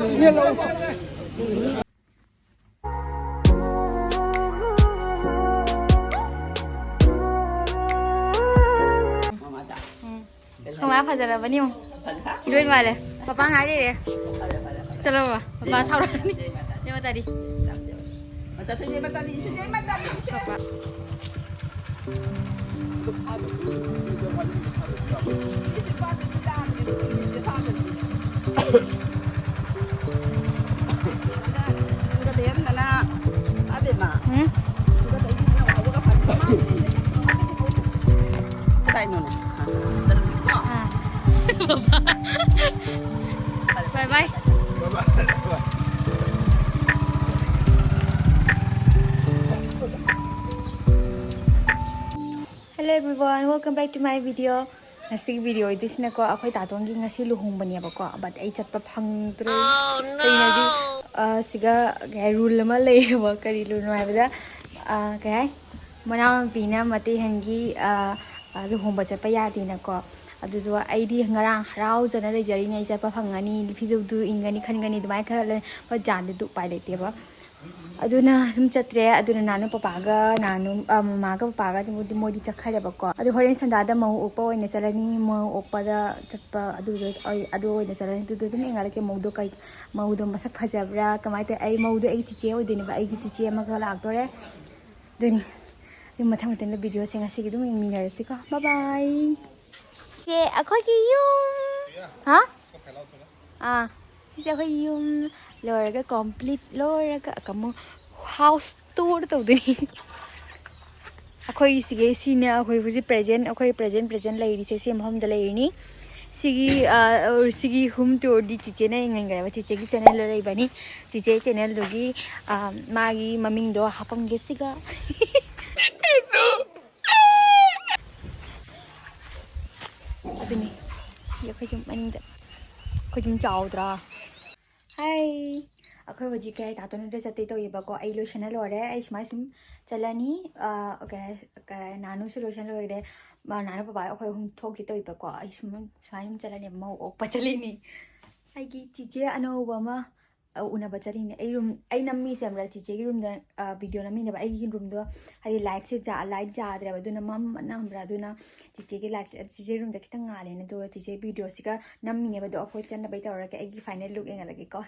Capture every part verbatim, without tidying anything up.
ꯎꯝ꯫ ꯈꯣꯏ ꯃꯥ ꯐꯖꯔꯕꯅꯤ ꯌꯦꯡꯉꯨ꯫ ꯏꯔꯣꯏ ꯃꯥꯜꯂꯦ꯫ ꯄꯄꯥ ꯉꯥꯏ ꯂꯩꯔꯦ꯫ ꯆꯠꯂꯣ ꯕꯕꯥ꯫ ꯄꯄꯥ ꯁꯥꯎꯔꯛꯑꯅꯤ꯫ ꯖꯩ ꯃꯇꯥꯗꯤ꯫ ꯄꯄꯥ꯫ ꯎꯝ? ꯀꯗꯥꯏꯅꯣꯅꯦ? ꯑꯥ꯫ Bye bye. Hello everyone, welcome back to my video. ꯉꯁꯤꯒꯤ video ꯗꯨꯁꯤꯅꯀꯣ, ꯑꯩꯈꯣꯏ ꯇꯥꯇꯣꯟꯒꯤ ꯉꯁꯤ ꯂꯨꯍꯣꯡꯕꯅꯦꯕꯀꯣ, but ꯑꯩ ꯆꯠꯄ ꯐꯪꯗ꯭ꯔꯦ꯫ ꯀꯩꯅꯣꯗꯤ, ꯑ, ꯁꯤꯒ ꯀꯩ ꯍꯥꯏ, rule ꯑꯃ ꯂꯩꯌꯦꯕ꯫ ꯀꯔꯤ rule ꯅꯣ ꯍꯥꯏꯕꯗ, ꯑ, ꯀꯩ ꯍꯥꯏ, ꯃꯅꯥꯎꯅꯨꯄꯤꯅ ꯃꯇꯩꯍꯟꯒꯤ, ꯑ, ꯑ, ꯂꯨꯍꯣꯡꯕ ꯆꯠꯄ ꯌꯥꯗꯦꯅꯀꯣ꯫ ꯑꯗꯨꯗꯣ ꯑꯩꯗꯤ ꯉꯔꯥꯡ ꯍꯔꯥꯎꯖꯅ ꯂꯩꯖꯔꯤꯅꯦ, ꯑꯩ ꯆꯠꯄ ꯐꯪꯒꯅꯤ, ꯐꯤꯖꯨꯞꯇꯨ ꯏꯟꯒꯅꯤ ꯈꯟꯒꯅꯤ ꯑꯗꯨꯃꯥꯏꯅ ꯈꯜꯂꯦ꯫ ꯍꯣꯏ, ꯖꯥꯟꯗꯤ ꯑꯗꯨ ꯎꯄꯥꯏ ꯂꯩꯇꯦꯕ꯫ ꯑꯗꯨꯅ ꯑꯗꯨꯝ ꯆꯠꯇ꯭ꯔꯦ꯫ ꯑꯗꯨꯅ ꯅꯥꯅꯨ ꯄꯄꯥꯒ ꯅꯥꯅꯨ, ꯑ, ꯃꯃꯥꯒ ꯄꯄꯥꯒ ꯑꯗꯨꯕꯨꯗꯤ ꯃꯣꯏꯗꯤ ꯆꯠꯈ꯭ꯔꯦꯕꯀꯣ꯫ ꯑꯗꯨ ꯍꯣꯔꯦꯟ ꯁꯟꯗꯥꯗ ꯃꯧ ꯑꯣꯛꯄ ꯑꯣꯏꯅ ꯆꯠꯂꯅꯤ꯫ ꯃꯧ ꯑꯣꯛꯄꯗ ꯆꯠꯄ ꯑꯗꯨꯗꯣ ꯑꯩ, ꯑꯗꯨ ꯑꯣꯏꯅ ꯆꯠꯂꯅꯤ꯫ ꯑꯗꯨꯗꯣ ꯑꯗꯨꯝ ꯌꯦꯡꯍꯜꯂꯛꯀꯦ꯫ ꯃꯧꯗꯣ ꯀꯩ, ꯃꯧꯗꯣ ꯃꯁꯛ ꯐꯖꯕ꯭ꯔꯥ, ꯀꯃꯥꯏꯅ ꯇꯧꯋꯤ? ꯑꯩ ꯃꯧꯗꯣ ꯑꯩꯒꯤ ꯆꯤꯆꯦ ꯑꯣꯏꯗꯣꯏꯅꯦꯕ꯫ ꯑꯩꯒꯤ ꯆꯤꯆꯦ ꯑꯃꯒ ꯂꯥꯛꯇꯣꯔꯦ꯫ ꯑꯗꯨꯅꯤ꯫ ꯑꯗꯨꯝ ꯃꯊꯪ ꯃꯊꯪꯗ video ꯁꯦ ꯉꯁꯤꯒꯤ ꯑꯗꯨꯝ ꯌꯦꯡꯃꯤꯟꯅꯔꯁꯤꯀꯣ꯫ Bye bye꯫ ꯁꯦ ꯑꯩꯈꯣꯏꯒꯤ ꯌꯨꯝ꯫ ꯍꯥ? ꯑꯥ꯫ ꯁꯤꯁꯦ ꯑꯩꯈꯣꯏ ꯌꯨꯝ ꯂꯣꯏꯔꯒ, complete ꯂꯣꯏꯔꯒ ꯑꯃꯨꯛ house tour ꯇꯧꯗꯣꯏꯅꯤ꯫ ꯑꯩꯈꯣꯏ ꯁꯤꯒꯤ, ꯁꯤꯅꯦ ꯑꯩꯈꯣꯏ ꯍꯧꯖꯤꯛ present, ꯑꯩꯈꯣꯏ present, present ꯂꯩꯔꯤꯁꯦ ꯁꯤ ꯃꯐꯝꯗ ꯂꯩꯔꯤꯅꯤ꯫ ꯁꯤꯒꯤ, ꯑ, ꯁꯤꯒꯤ home tour ꯗꯤ ꯆꯤꯆꯦꯅ ꯌꯦꯡꯍꯟꯈ꯭ꯔꯦꯕ, ꯆꯤꯆꯦꯒꯤ channel ꯗ ꯂꯩꯕꯅꯤ꯫ ꯆꯤꯆꯦ channel ꯗꯨꯒꯤ, ꯑ, ꯃꯥꯒꯤ ꯃꯃꯤꯡꯗꯣ ꯍꯥꯞꯄꯝꯒꯦ ꯁꯤꯒ꯫ ꯑꯗꯨꯅꯤ꯫ ꯁꯤ ꯑꯩꯈꯣꯏ ꯌꯨꯝ ꯃꯅꯤꯡꯗ꯫ ꯑꯩꯈꯣꯏ ꯌꯨꯝ ꯆꯥꯎꯗ꯭ꯔꯥ? ꯍꯥꯏ꯫ ꯑꯩꯈꯣꯏ ꯍꯧꯖꯤꯛ ꯀꯩ ꯍꯥꯏ, ꯇꯥꯇꯣꯟ ꯍꯣꯏꯗ ꯆꯠꯇꯣꯏ ꯇꯧꯋꯦꯕꯀꯣ꯫ ꯑꯩ ꯂꯣꯏꯁꯟꯅ ꯂꯣꯏꯔꯦ꯫ ꯑꯩ ꯁꯨꯃꯥꯏ ꯁꯨꯝ ꯆꯠꯂꯅꯤ꯫ ꯑ, ꯀꯩ ꯍꯥꯏ, ꯀꯩ ꯍꯥꯏ, ꯅꯥꯅꯨꯁꯨ ꯂꯣꯏꯁꯟ ꯂꯣꯏꯔꯦ꯫ ꯃꯥ, ꯅꯥꯅꯨ ꯄꯄꯥ ꯑꯩꯈꯣꯏ ꯑꯍꯨꯝ ꯊꯣꯛꯀꯦ ꯇꯧꯋꯦꯕꯀꯣ꯫ ꯑꯩ ꯁꯨꯝ ꯁꯨꯃꯥꯏ ꯁꯨꯝ ꯆꯠꯂꯅꯤ꯫ ꯃꯧ ꯑꯣꯛꯄ ꯆꯠꯂꯤꯅꯤ꯫ ꯑꯩꯒꯤ ꯆꯤꯆꯦ ꯑꯅꯧꯕ ꯑꯃ, ꯑ, ꯎꯅꯕ ꯆꯠꯂꯤꯅꯦ꯫ ꯑꯩ ꯔꯨꯝ, ꯑꯩ ꯅꯝꯃꯤꯁꯦ ꯈꯪꯕ꯭ꯔꯥ? ꯆꯤꯆꯦꯒꯤ ꯔꯨꯝꯗ, ꯑ, ꯚꯤꯗꯤꯑꯣ ꯅꯝꯃꯤꯅꯦꯕ꯫ ꯑꯩꯒꯤ ꯔꯨꯝꯗꯣ ꯍꯥꯏꯗꯤ ꯂꯥꯏꯠꯁꯦ ꯖꯥ-, ꯂꯥꯏꯠ ꯌꯥꯗ꯭ꯔꯦꯕ, ꯑꯗꯨꯅ ꯃꯝꯃꯅ ꯈꯪꯕ꯭ꯔꯥ? ꯑꯗꯨꯅ ꯆꯤꯆꯦꯒꯤ ꯂꯥꯏꯠ, ꯆꯤꯆꯦ ꯔꯨꯝꯗ ꯈꯤꯇꯪ ꯉꯥꯜꯂꯦꯅ, ꯑꯗꯨꯒ ꯆꯤꯆꯦ ꯚꯤꯗꯤꯑꯣꯁꯤꯒ ꯅꯝꯃꯤꯅꯦꯕ꯫ ꯑꯗꯣ ꯑꯩꯈꯣꯏ ꯆꯠꯅꯕꯩ ꯇꯧꯔꯒꯦ꯫ ꯑꯩꯒꯤ ꯐꯥꯏꯅꯦꯜ ꯂꯨꯛ ꯌꯦꯡꯍꯜꯂꯒꯦꯀꯣ꯫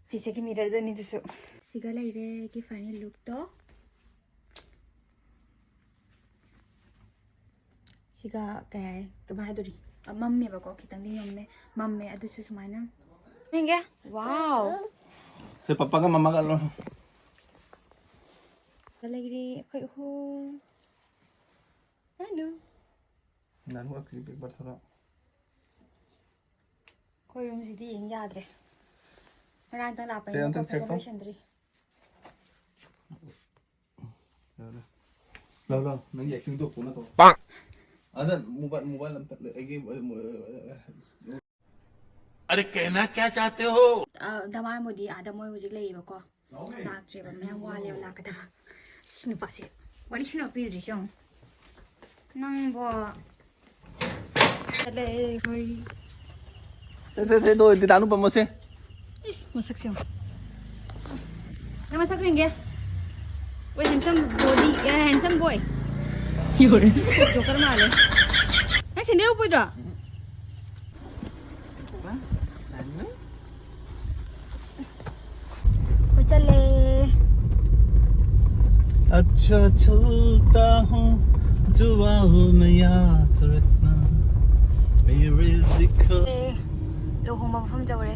ꯆꯤꯆꯦꯒꯤ ꯃꯤꯔꯔꯗꯅꯤ ꯑꯗꯨꯁꯨ꯫ ꯁꯤꯒ ꯂꯩꯔꯦ ꯑꯩꯒꯤ ꯐꯥꯏꯅꯦꯜ ꯂꯨꯛꯇꯣ꯫ ꯁꯤꯒ ꯀꯩ ꯍꯥꯏ, ꯀꯃꯥꯏ ꯍꯥꯏꯗꯣꯔꯤ? ꯑ, ꯃꯝꯃꯦꯕꯀꯣ, ꯈꯤꯇꯪꯗꯤ ꯃꯝꯃꯦ, ꯃꯝꯃꯦ, ꯑꯗꯨꯁꯨ ꯁꯨꯃꯥꯏꯅ꯫ ꯌꯦꯡꯒꯦ꯫ ꯋꯥꯎ! ꯁꯦ, ꯄꯄꯥꯒ ꯃꯃꯥꯒ ꯂꯣ꯫ ꯂꯩꯔꯦ ꯑꯩꯈꯣꯏ ꯑꯍꯨꯝ꯫ ꯍꯜꯂꯣ꯫ ꯅꯥꯅꯨ ꯑꯀ꯭ꯔꯤ ꯄꯦꯄꯔ ꯊꯣꯔꯛꯑꯣ꯫ ꯑꯩꯈꯣꯏ ꯔꯨꯝꯁꯤꯗꯤ ꯌꯦꯡ ꯌꯥꯗ꯭ꯔꯦ꯫ ꯉꯔꯥꯡꯇꯪ ꯂꯥꯛꯄꯅꯤꯅ ꯀꯩ ꯑꯝꯇ ꯐꯖꯅ ꯆꯦꯛ ꯇꯧ꯫ ꯂꯣꯏꯁꯟꯗ꯭ꯔꯤ꯫ ꯂꯥꯎ, ꯂꯥꯎ, ꯅꯪꯒꯤ ꯑꯦꯛꯇꯤꯡꯗꯣ ꯄꯨꯅ ꯇꯧ꯫ ꯑꯗ ꯃꯣꯕꯥꯏꯜ, ꯃꯣꯕꯥꯏꯜ ꯑꯝꯇ ꯑꯩꯒꯤ, अरे कहना क्या चाहते हो? ꯑ, ꯗꯃꯥꯔ ꯃꯣꯗꯤ ꯑꯥꯗ ꯃꯣꯏ ꯍꯧꯖꯤꯛ ꯂꯩꯌꯦꯕꯀꯣ꯫ ꯂꯥꯛꯇ꯭ꯔꯦꯕ, ꯃꯌꯥꯝ ꯋꯥꯠꯂꯦꯕ ꯂꯥꯛꯀꯗꯕ꯫ ꯁꯤ ꯅꯨꯄꯥꯁꯦ ꯋꯥꯔꯤ ꯁꯨꯅ ꯄꯤꯗ꯭ꯔꯤꯁꯦ ꯌꯦꯡꯉꯨ꯫ ꯅꯪꯕꯣ꯫ ꯆꯠꯂꯦ ꯑꯩꯈꯣꯏ꯫ ꯁꯦ, ꯁꯦ, ꯁꯦ, ꯗꯣ, ꯗꯤꯗꯥꯅꯨ ꯄꯝꯃꯣꯁꯦ꯫ ꯏꯁ, ꯃꯁꯛꯁꯦ ꯌꯦꯡꯉꯨ꯫ ꯅꯪ ꯃꯁꯛ ꯌꯦꯡꯒꯦ꯫ ꯑꯣꯏ, handsome body, ꯑꯦ, handsome boy꯫ ꯌꯣꯔꯦ꯫ ꯖꯣꯀꯔ ꯃꯥꯜꯂꯦ꯫ ꯅꯪ ꯁꯦꯟꯗꯜ ꯎꯞꯄꯣꯏꯗ꯭ꯔꯣ? ꯑꯩꯈꯣꯏ ꯆꯠꯂꯦ꯫ अच्छा चलता हूँ, जो आओ मैं याद रखना, मेरे जिक्र। ꯑꯦ, ꯂꯨꯍꯣꯡꯕ ꯃꯐꯝ ꯌꯧꯔꯦ꯫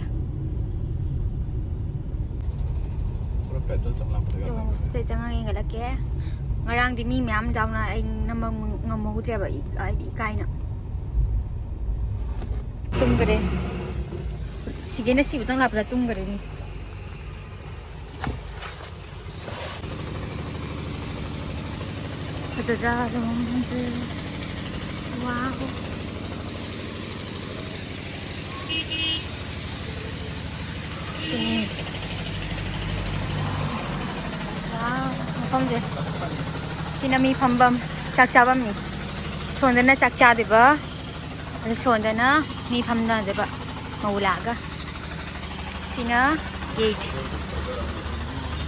ꯄꯨꯔꯥ ꯄꯦꯗꯜ ꯆꯞ ꯂꯥꯞꯄꯗ ꯂꯨꯍꯣꯡꯕ ꯃꯐꯝꯁꯦ ꯆꯪꯉꯒ ꯌꯦꯡꯍꯜꯂꯛꯀꯦ꯫ ꯉꯔꯥꯡꯗꯤ ꯃꯤ ꯃꯌꯥꯝ ꯌꯥꯎꯅ ꯑꯩ ꯅꯝꯕ ꯉꯝꯍꯧꯗ꯭ꯔꯦꯕ, ꯏ-, ꯍꯥꯏꯗꯤ ꯏꯀꯥꯏꯅ꯫ ꯇꯨꯝꯈꯔꯦ꯫ ꯁꯤꯒꯦꯅ ꯁꯤꯕꯇꯪ ꯂꯥꯛꯄꯗ ꯇꯨꯝꯈꯔꯦꯅꯦ꯫ ꯐꯖꯗ꯭ꯔꯥ ꯂꯨꯍꯣꯡꯕꯁꯦ? ꯋꯥꯎ꯫ ꯁꯤꯅꯤ꯫ ꯋꯥꯎ, ꯃꯐꯝꯁꯦ꯫ ꯁꯤꯅ ꯃꯤ ꯐꯝꯐꯝ, ꯆꯥꯛ ꯆꯥꯐꯝꯅꯤ꯫ ꯁꯣꯝꯗꯅ ꯆꯥꯛ ꯆꯥꯗꯣꯏꯕ꯫ ꯑꯗꯨ ꯁꯣꯝꯗꯅ ꯃꯤ ꯐꯝꯅꯗꯣꯏꯕ꯫ ꯃꯧ ꯂꯥꯛꯑꯒ꯫ ꯁꯤꯅ gate꯫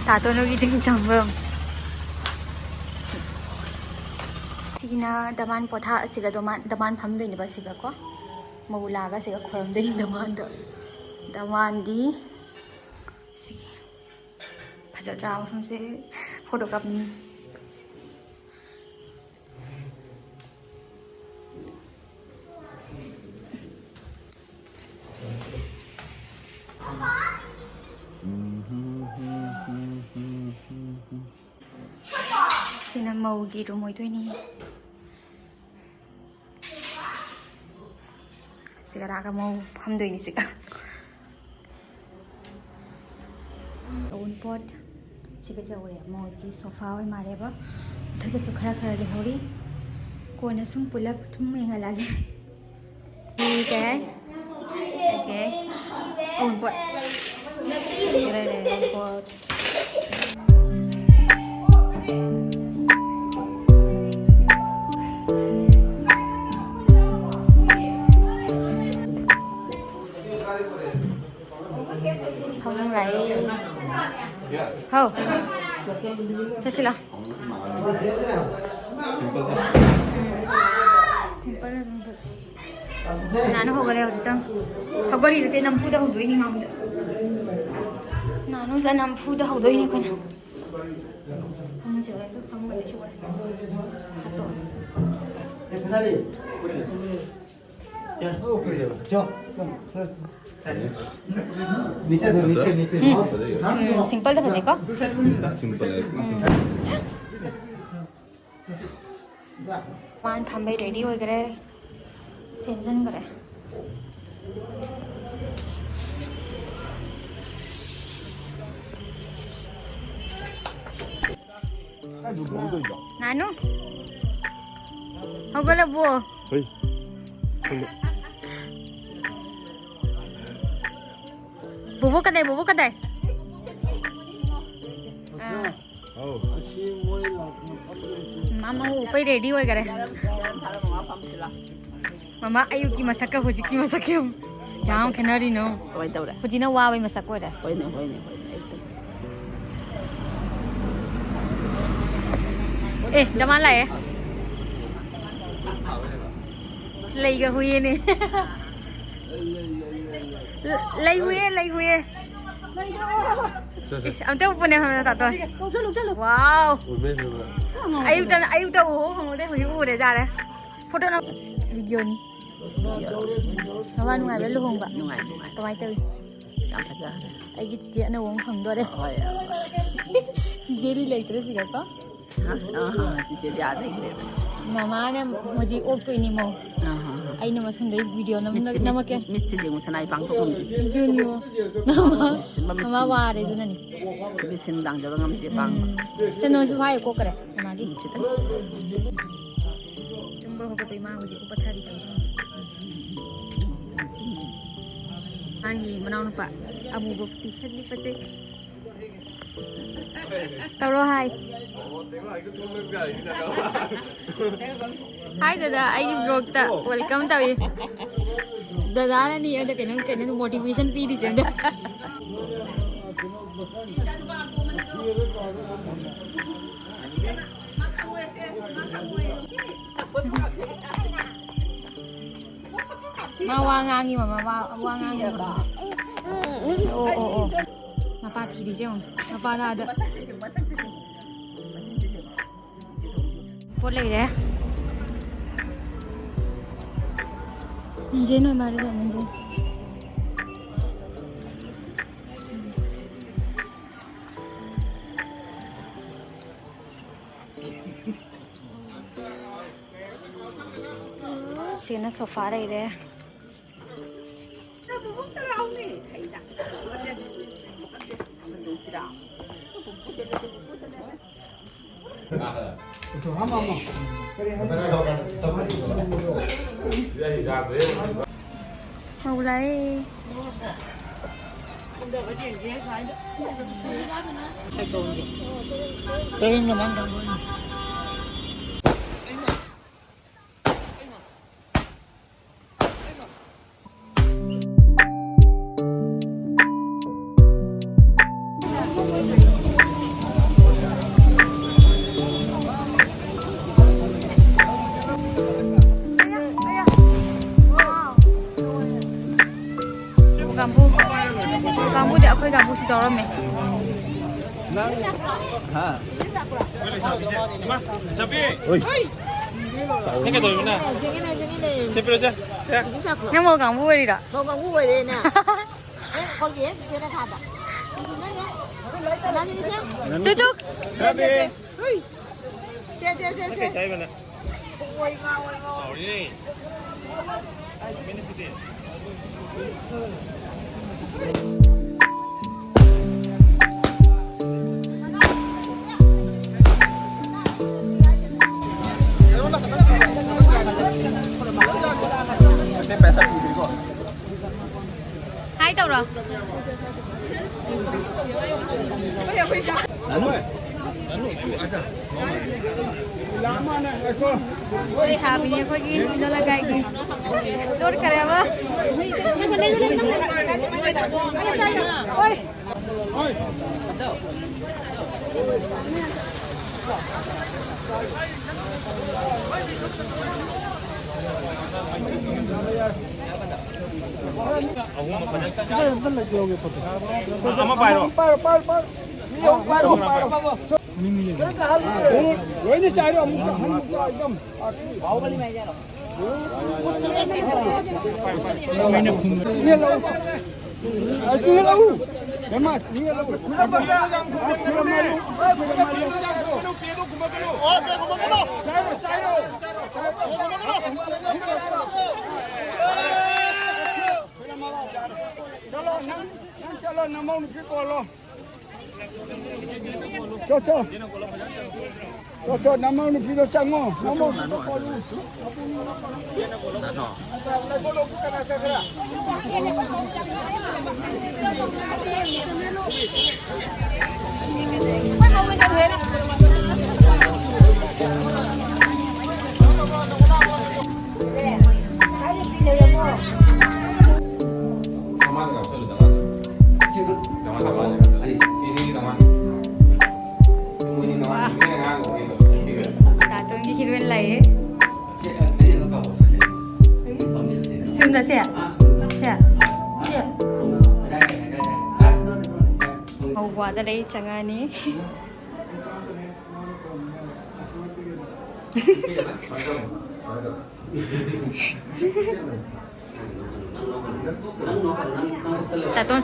ꯇꯥꯇꯣꯟ ꯍꯣꯏꯒꯤ ꯆꯤꯡ ꯆꯪꯐꯝ꯫ ꯁꯤꯒꯤꯅ ꯗꯃꯥꯟ ꯄꯣꯊꯥ, ꯑꯁꯤꯒ ꯗꯃꯥꯟ, ꯗꯃꯥꯟ ꯐꯝꯗꯣꯏꯅꯦꯕ ꯁꯤꯒꯀꯣ꯫ ꯃꯧ ꯂꯥꯛꯑꯒ ꯁꯤꯒ ꯈꯣꯏꯔꯝꯗꯣꯏꯅꯤ ꯗꯃꯥꯟꯗꯣ꯫ ꯗꯃꯥꯟꯗꯤ ꯁꯤꯒꯤ ꯐꯖꯗ꯭ꯔꯥ ꯃꯐꯝꯁꯦ? Photo ꯀꯥꯞꯅꯤꯡꯉꯤ꯫ ꯁꯤꯅ ꯃꯧꯒꯤ room ꯑꯣꯏꯗꯣꯏꯅꯤ꯫ ꯁꯤꯒ ꯂꯥꯛꯑꯒ ꯃꯧ ꯐꯝꯗꯣꯏꯅꯤ ꯁꯤꯒ꯫ ꯑꯋꯨꯟꯄꯣꯠ ꯁꯤꯒ ꯌꯧꯔꯦ꯫ ꯃꯣꯏꯒꯤ sofa ꯑꯣꯏ ꯃꯥꯜꯂꯦꯕ꯫ ꯃꯊꯛꯇꯁꯨ ꯈꯔ ꯈꯔ ꯂꯩꯍꯧꯔꯤ꯫ ꯀꯣꯟꯅ ꯁꯨꯝ ꯄꯨꯂꯞ ꯁꯨꯝ ꯌꯦꯡꯍꯜꯂꯛꯑꯒꯦ꯫ ꯁꯤꯁꯦ꯫ Okay꯫ ꯑꯋꯨꯟꯄꯣꯠ꯫ ꯁꯤꯒ ꯂꯩꯔꯦ ꯑꯋꯨꯟꯄꯣꯠ꯫ ꯐꯃꯨꯡ ꯂꯥꯛꯑꯦ꯫ ꯍꯥꯎ꯫ ꯆꯠꯁꯤꯂꯥ꯫ ꯎꯝ꯫ Simple ꯑꯗꯨꯝ ꯐꯖꯩ꯫ ꯅꯥꯅꯨ ꯍꯧꯒꯠꯂꯦ ꯍꯧꯖꯤꯛꯇꯪ꯫ ꯍꯧꯒꯠꯂꯤ ꯅꯠꯇꯦ, ꯅꯝꯐꯨꯗ ꯍꯧꯗꯣꯛꯏꯅꯤ ꯃꯥꯡꯗ꯫ ꯅꯥꯅꯨꯁꯦ ꯅꯝꯐꯨꯗ ꯍꯧꯗꯣꯛꯏꯅꯤ ꯑꯩꯈꯣꯏꯅ꯫ ꯐꯃꯨꯡꯁꯦ ꯂꯣꯏ ꯐꯃꯨꯡꯒꯁꯦ ꯁꯨꯔꯦ꯫ ꯍꯥꯠꯇꯣꯛꯑꯦ꯫ नीचे दो, नीचे, नीचे। ꯎꯝ, simple ꯗ ꯐꯖꯩꯀꯣ? Simple ꯑꯣꯏ꯫ ꯎꯝ꯫ ꯃꯥꯅ ꯐꯝꯕꯩ ready ꯑꯣꯏꯈꯔꯦ, ꯁꯦꯝꯖꯤꯟꯈꯔꯦ꯫ ꯀꯥꯏꯗ ꯂꯨꯍꯣꯡꯗꯣꯏꯅꯣ? ꯅꯥꯅꯨ, ꯍꯧꯒꯠꯂꯕꯣ? ꯍꯣꯏ꯫ ꯕꯣꯕꯣ ꯀꯗꯥꯏ? ꯕꯣꯕꯣ ꯀꯗꯥꯏ? ꯑꯥ꯫ ꯑꯧ꯫ ꯃꯥ ꯃꯧ ꯎꯞꯄꯩ ready ꯑꯣꯏꯈꯔꯦ꯫ ꯃꯃꯥ ꯑꯌꯨꯛꯀꯤ ꯃꯁꯛꯀ ꯍꯧꯖꯤꯛꯀꯤ ꯃꯁꯛꯀ ꯌꯦꯡꯉꯨ꯫ ꯌꯥꯝ ꯈꯦꯠꯅꯔꯤꯅꯣ? ꯀꯃꯥꯏꯅ ꯇꯧꯔꯦ? ꯍꯧꯖꯤꯛꯅ ꯋꯥꯕꯩ ꯃꯁꯛ ꯑꯣꯏꯔꯦ꯫ ꯍꯣꯏꯅꯦ, ꯍꯣꯏꯅꯦ, ꯍꯣꯏꯅꯦ, ꯑꯩ ꯑꯦ, ꯗꯃꯥꯟ ꯂꯥꯛꯑꯦ꯫ ꯂꯩꯒ ꯍꯨꯏꯌꯦꯅꯦ꯫ ꯂꯩ ꯍꯨꯏꯌꯦ, ꯂꯩ ꯍꯨꯏꯌꯦ꯫ ꯁꯦ, ꯁꯦ꯫ ꯏꯁ, ꯑꯝꯇ ꯎꯞꯄꯨꯅꯦ, ꯍꯣꯏ, ꯇꯥꯇꯣꯟ꯫ ꯂꯧꯁꯜꯂꯨ, ꯂꯧꯁꯜꯂꯨ꯫ ꯋꯥꯎ꯫ ꯎꯃꯦ ꯕꯦꯝꯃ꯫ ꯑꯌꯨꯛꯇ, ꯑꯌꯨꯛꯇ ꯎꯍꯧ ꯐꯪꯍꯧꯗꯦ, ꯍꯧꯖꯤꯛ ꯎꯔꯦ ꯖꯥꯠꯂꯦ꯫ ꯐꯣꯇꯣ ꯅꯝ-, ꯚꯤꯗꯤꯑꯣꯅꯤ꯫ ꯃꯃꯥ ꯅꯨꯡꯉꯥꯏꯕ꯭ꯔꯥ ꯂꯨꯍꯣꯡꯕ? ꯅꯨꯡꯉꯥꯏ, ꯅꯨꯡꯉꯥꯏ꯫ ꯀꯃꯥꯏ ꯇꯧꯏ? ꯌꯥꯝ ꯐꯖꯈ꯭ꯔꯦ꯫ ꯑꯩꯒꯤ ꯆꯤꯆꯦ ꯑꯅꯧꯕ ꯑꯃ ꯐꯪꯗꯣꯔꯦ꯫ ꯍꯣꯏ, ꯍꯣꯏ꯫ ꯆꯤꯆꯦꯗꯤ ꯂꯩꯇ꯭ꯔꯦ ꯁꯤꯗꯀꯣ꯫ ꯍꯥ? ꯑꯥ, ꯑꯥ, ꯆꯤꯆꯦꯗꯤ ꯑꯥ ꯂꯩꯈ꯭ꯔꯦꯕ꯫ ꯃꯃꯥꯅ ꯍꯧꯖꯤꯛ ꯑꯣꯛꯇꯣꯏꯅꯤ ꯃꯧ꯫ ꯑꯥ, ꯑꯥ, ꯑꯥ꯫ ꯑꯩꯅ ꯃꯊꯪꯗꯩ ꯚꯤꯗꯤꯑꯣ ꯅꯝ-, ꯃꯤꯠꯁꯦ, ꯃꯤꯠ-, ꯅꯝꯃꯛꯀꯦ꯫ ꯃꯤꯠꯁꯦ ꯌꯦꯡꯉꯨ, ꯁꯅꯥ ꯄꯥꯡꯊꯣꯛ ꯉꯝꯗꯦ꯫ ꯑꯗꯨꯅꯤꯌꯣ꯫ ꯃꯃꯥ, ꯃꯃꯥ ꯋꯥꯔꯦ ꯑꯗꯨꯅꯅꯤ꯫ ꯃꯤꯠꯁꯦ ꯅꯨꯡꯗꯥꯡ ꯆꯠꯄ ꯉꯝꯗꯦ, ꯄꯥꯡꯕ꯫ ꯎꯝ꯫ ꯀꯩꯅꯣꯁꯨ ꯍꯥꯏ ꯀꯣꯛꯈ꯭ꯔꯦ ꯃꯃꯥꯒꯤ꯫ ꯎꯝ, ꯈꯤꯇꯪ꯫ ꯇꯨꯝꯕ ꯍꯧꯒꯠꯄ ꯏꯃꯥ ꯍꯧꯖꯤꯛ ꯄꯣꯊꯥꯔꯤ ꯀꯩꯅꯣ꯫ ꯃꯥꯒꯤ ꯃꯅꯥꯎꯅꯨꯄꯥ ꯑꯃꯨꯕ ꯄꯤꯁꯛ ꯄꯤꯛꯄꯁꯦ꯫ ꯇꯧꯔꯣ ꯍꯥꯏ꯫ ꯍꯥꯏ ꯗꯗꯥ, ꯑꯩꯒꯤ vlogꯇ welcome ꯇꯧꯏ꯫ ꯗꯗꯥꯅꯅꯤ ꯑꯗ ꯀꯩꯅꯣ, ꯀꯩꯅꯣ motivation ꯄꯤꯔꯤꯁꯦ ꯑꯗ꯫ ꯃꯥ ꯋꯥ ꯉꯥꯡꯉꯤ, ꯃꯃꯥ, ꯋꯥ, ꯋꯥ ꯉꯥꯡꯉꯤ꯫ ꯑꯣ, ꯑꯣ, ꯑꯣ꯫ ꯃꯄꯥ ꯊꯤꯔꯤꯁꯦ ꯌꯦꯡꯉꯣ꯫ ꯃꯄꯥꯅ ꯑꯗ ꯄꯣꯠ ꯂꯩꯔꯦ꯫ ꯃꯤꯡꯖꯦꯜ ꯑꯣꯏ ꯃꯥꯜꯂꯦ, ꯃꯤꯡꯖꯦꯜ꯫ ꯁꯤꯅ sofa ꯂꯩꯔꯦ꯫ ꯍꯧꯂꯥꯏ꯫ ꯀꯥꯡꯕꯨ, ꯀꯥꯡꯕꯨꯗꯤ ꯑꯩꯈꯣꯏ ꯀꯥꯡꯕꯨꯁꯨ ꯌꯥꯎꯔꯝꯃꯦ꯫ ꯅꯪ, ꯍꯥ? ꯍꯣꯏ꯫ ꯅꯪ ꯀꯩꯗꯧꯔꯤꯕ ꯅꯪ? ꯁꯦ, ꯄꯤꯔꯛꯑꯣꯁꯦ꯫ ꯁꯦ꯫ ꯅꯪ ꯃꯧ ꯀꯥꯡꯕꯨ ꯑꯣꯏꯔꯤꯔꯣ? ꯃꯧ ꯀꯥꯡꯕꯨ ꯑꯣꯏꯔꯦꯅꯦ꯫ ꯑꯦ, ꯑꯩꯈꯣꯏꯒꯤ ꯍꯦꯛ ꯆꯦꯅ ꯊꯥꯕ꯫ ꯀꯅꯥꯒꯤꯅꯣ ꯁꯦ? ꯇꯨ, ꯇꯨ꯫ ꯁꯦ, ꯁꯦ, ꯁꯦ꯫ ꯍꯨꯏ꯫ ꯁꯦ, ꯁꯦ, ꯁꯦ, ꯁꯦ꯫ ꯀꯩ ꯆꯥꯏꯕ ꯅꯪ? ꯍꯥꯎꯔꯤꯅꯦ꯫ ꯍꯥꯏ ꯇꯧꯔꯣ꯫ ꯍꯣꯏ, ꯍꯥꯕꯤꯅꯦ ꯑꯩꯈꯣꯏꯒꯤ ꯏꯟꯗꯣ ꯂꯩꯀꯥꯏꯒꯤ꯫ ꯂꯣꯠꯈꯔꯦ ꯑꯃ꯫ ꯍꯣꯏ꯫ ꯑꯃ ꯄꯥꯏꯔꯣ꯫ ꯄꯥꯏꯔꯣ, ꯄꯥꯏꯔꯣ, ꯄꯥꯏꯔꯣ꯫ ꯃꯤ ꯑꯍꯨꯝ ꯄꯥꯏꯔꯣ, ꯄꯥꯏꯔꯣ꯫ ꯂꯣꯏꯅ ꯆꯥꯏꯔꯣ, ꯑꯃꯨꯛꯇ ꯍꯟ, ꯑꯃꯨꯛꯇ ꯑꯦꯛꯗꯝ꯫ ꯑ, ꯆꯤꯡꯍꯜꯂꯛꯎ꯫ ꯍꯦꯃꯥ, ꯆꯤꯡꯍꯜꯂꯛꯎ꯫ ꯆꯥꯏꯔꯣ, ꯆꯥꯏꯔꯣ꯫ ꯆꯠꯂꯣ, ꯅꯪ, ꯅꯪ ꯆꯠꯂꯣ, ꯅꯃꯧ ꯅꯨꯄꯤ ꯀꯣꯜꯂꯣ꯫ ꯆꯣ, ꯆꯣ꯫ ꯆꯣ, ꯆꯣ, ꯅꯃꯧ ꯅꯨꯄꯤꯗꯣ ꯆꯪꯉꯣ꯫ ꯅꯃꯧ ꯅꯨꯄꯤꯗꯣ ꯀꯣꯜꯂꯨ꯫ ꯀꯥꯔꯇꯨꯟꯒꯤ ꯍꯤꯔꯣꯏꯟ ꯂꯩꯌꯦ꯫ ꯁꯤꯒꯨꯝꯕꯁꯦ? ꯁꯦ꯫ ꯋꯥꯗ ꯂꯩ ꯆꯪꯉꯛꯑꯅꯤ꯫ ꯇꯥꯇꯣꯟ꯫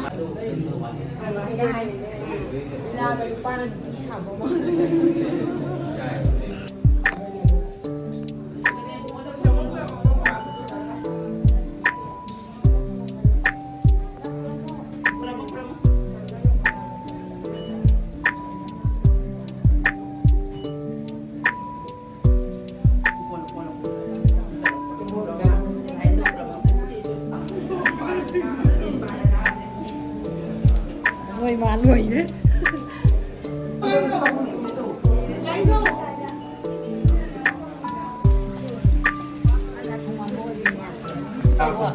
ꯅꯣꯏ ꯃꯥ ꯂꯣꯏꯔꯦ꯫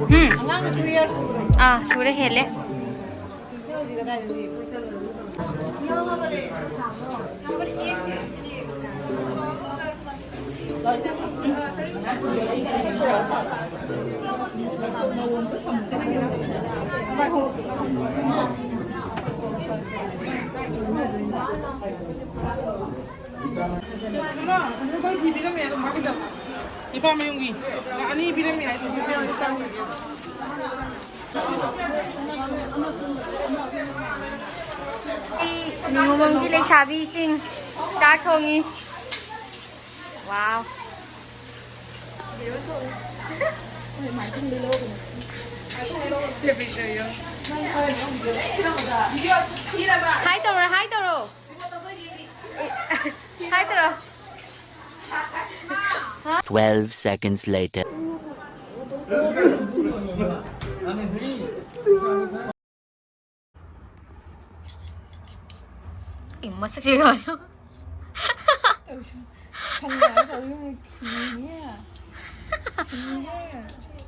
ꯎꯝ꯫ ꯑꯉꯥꯡꯗꯣ two years ꯁꯨꯔꯦ꯫ ꯑꯥ, ꯁꯨꯔꯦ, ꯍꯦꯜꯂꯦ꯫ ꯏꯃꯥ, ꯑꯗꯨ ꯃꯣꯏ ꯐꯤ ꯄꯤꯔꯝꯃꯦ ꯑꯗꯨꯝ ꯍꯥꯞꯄꯤꯔꯣ꯫ ꯏꯄꯥ ꯃꯌꯨꯝꯒꯤ ꯑꯅꯤ ꯄꯤꯔꯝꯃꯦ ꯍꯥꯏꯗꯣ ꯆꯥꯎ꯫ ꯑꯩ ꯅꯤꯉꯣꯜꯕꯝꯒꯤ ꯂꯩꯁꯥꯕꯤꯁꯤꯡ ꯆꯥꯛ ꯊꯣꯡꯉꯤ꯫ ꯋꯥꯎ꯫ ꯍꯥꯏ ꯇꯧꯔꯣ, ꯍꯥꯏ ꯇꯧꯔꯣ꯫ ꯍꯥꯏ ꯇꯧꯔꯣ꯫ Twelve seconds later. ꯏ, ꯃꯁꯛꯁꯦ ꯀꯃꯥꯏꯅ? ꯇꯧꯁꯨꯝ-, ꯈꯪꯗꯦ, ꯇꯧꯁꯨꯝ ꯁꯤꯅꯤꯍꯦ꯫ ꯁꯤꯅꯤꯍꯦ꯫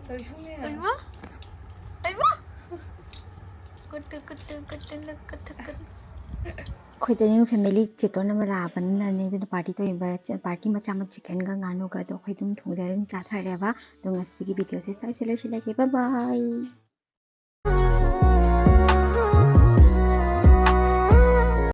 ꯇꯧꯁꯨꯝꯅꯦ꯫ ꯑꯩꯃ! ꯑꯩꯃ! ꯀꯨꯇꯨ, ꯀꯨꯇꯨ, ꯀꯨꯇꯨ, ꯂꯨ, ꯀꯨꯇꯨ, ꯀꯨꯇꯨ꯫ ꯑꯩꯈꯣꯏꯗ new family ꯆꯦꯇꯣꯟ ꯑꯃ ꯂꯥꯛꯑꯕꯅꯤꯅꯅꯦ, ꯑꯗꯨꯅ party ꯇꯧꯔꯤꯕ, party ꯃꯆꯥ ꯑꯃ chickenꯒ ꯉꯥꯅꯨꯒ ꯑꯗꯣ ꯑꯩꯈꯣꯏ ꯑꯗꯨꯝ ꯊꯣꯡꯖꯔ ꯑꯗꯨꯝ ꯆꯥꯊꯔꯦꯕ꯫ ꯑꯗꯣ ꯉꯁꯤꯒꯤ videoꯁꯦ ꯁ꯭ꯋꯥꯏꯁꯦ ꯂꯣꯏꯁꯤꯜꯂꯒꯦ꯫ Bye bye꯫